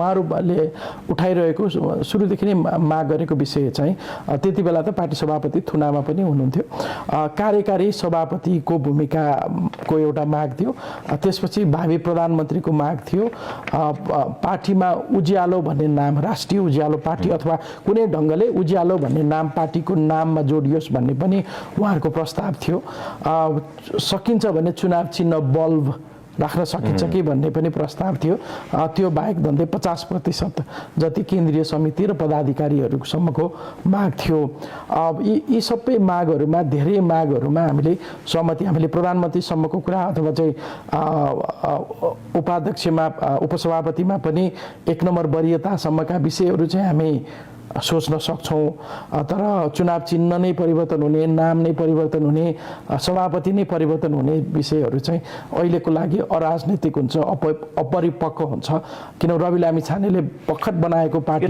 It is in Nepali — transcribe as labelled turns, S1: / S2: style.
S1: उहाँहरूले उठाइरहेको सुरुदेखि नै माग गरेको विषय चाहिँ त्यति बेला त पार्टी सभापति थुनामा पनि हुनुहुन्थ्यो, कार्यकारी सभापतिको भूमिकाको एउटा माग थियो। त्यसपछि भावी प्रधानमन्त्रीको माग थियो। पार्टीमा उज्यालो भन्ने नाम, राष्ट्रिय उज्यालो पार्टी अथवा कुनै ढङ्गले उज्यालो भन्ने नाम पार्टीको नाममा जोडियोस् भन्ने पनि उहाँहरूको प्रस्ताव थियो। सकिन्छ भने चुनाव चिन्ह बल्ब राख्न सकिन्छ कि भन्ने पनि प्रस्ताव थियो। त्यो बाहेक झन्डै 50% जति केन्द्रीय समिति र पदाधिकारीहरूसम्मको माग थियो। यी सबै मागहरूमा, धेरै मागहरूमा हामीले प्रधानमन्त्रीसम्मको कुरा अथवा चाहिँ उपाध्यक्षमा, उपसभापतिमा पनि 1 नम्बर वरियतासम्मका विषयहरू चाहिँ हामी सोच्न सक्छौँ। तर चुनाव चिन्ह नै परिवर्तन हुने, नाम नै परिवर्तन हुने, सभापति नै परिवर्तन हुने विषयहरू चाहिँ अहिलेको लागि अराजनीतिक हुन्छ, अपरिपक्व हुन्छ। किन रवि लामिछानेले भर्खर बनाएको पार्टी